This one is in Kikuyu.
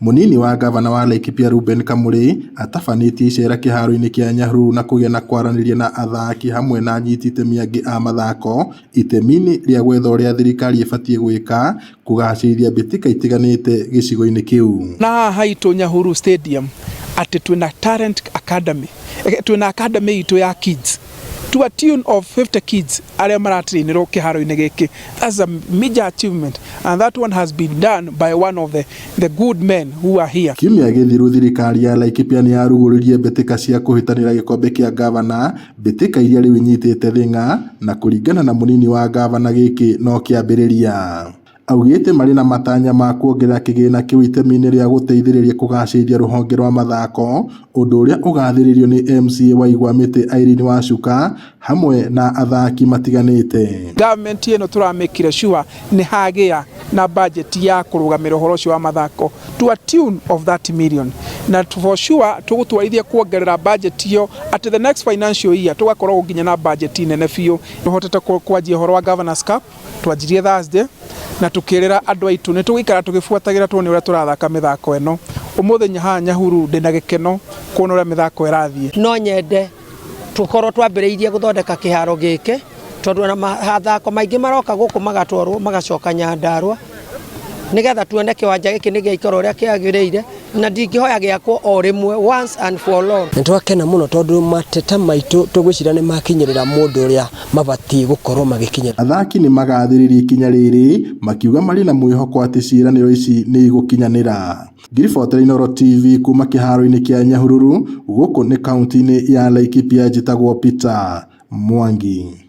Mũnini wa ngavana wa Laikipia Reuben Kamuri atabanĩtie icera kĩharo-inĩ kĩa Nyahururu na kũgĩa na kwaranĩria na athaki hamwe na anyiti itemi angĩ a mathako itemi-inĩ rĩa gwetha ũrĩa thirikari ĩbatiĩ gwĩka kũgacĩrithia mbĩtĩka itiganĩte gĩcigo-inĩ kĩu. Na haha haitũ Nyahururu Stadium atĩ twĩna talent academy, twĩna academy itũ ya kids to a tune of 50 kids arĩa maratrainĩrwo kĩharo-inĩ gĩkĩ. That's a major achievement and that one has been done by one of the good men who are here. Kiumia gĩthiru thirikari ya Laikipia nĩ yarugũririe mbĩtĩka cia kũhĩtanĩra gĩkombe kĩa ngavana, mbĩtĩka iria rĩu inyitĩte thĩng'a na kũringana na mũnini wa ngavana gĩkĩ no kĩambĩrĩria. Augĩte marĩ na matanya ma kuongerera kĩgĩna kĩu itemi-inĩ rĩa gũteithĩrĩria kũgacĩrithia rũhonge rwa mathako, ũndũ ũrĩa ũgathĩrĩirio nĩ MCA wa Igwamĩtĩ Irene Wacuka hamwe na athaki matiganĩte. Government ĩno tũramĩkire sure nĩ hagĩa na budget ya kũrũgamĩrĩra ũhoro ũcio wa mathako to a tune of 30 million, na for sure tũgũtwarithia kuongerera budget ĩyo at the next financial year tũgakorwo nginya na budget nene biũ. Tũhotete kwanjia ũhoro wa Governors Cup, twanjirie Thursday na tukirira andũ aitũ nĩ tũgũikara tũgĩbuatagĩra tuone ũrĩa tũrathaka mĩthako ĩno. Ũmũthĩ haha Nyahururu ndĩna gĩkeno kuona ũrĩa mĩthako ĩrathiĩ. No nyende tũkorwo twambĩrĩirie gũthondeka kĩharo gĩkĩ, tondũ ona mathako maingĩ maroka gũkũ magatwarwo magacoka Nyandarua, nĩgetha tuone kĩwanja gĩkĩ nĩ gĩaikara ũrĩa kĩagĩrĩire, na ndingĩhoya gĩakwo o rĩmwe once and for all. Nĩ twakena mũno tondũ mateta maitũ tũgwĩciria nĩ makinyĩrĩra mũndũ ũrĩa mabatiĩ gũkorwo magĩkinyĩra. Athaki nĩ magathĩrĩria ikinya rĩrĩ makiuga marĩ na mwĩhoko atĩ ciĩranĩro ici nĩ igũkinyanĩra. Ngiribotera Inooro TV kuma kĩharo-inĩ kĩa Nyahururu gũkũ nĩ kaunti-inĩ ya Laikipia, njĩtagwo Peter Mwangi.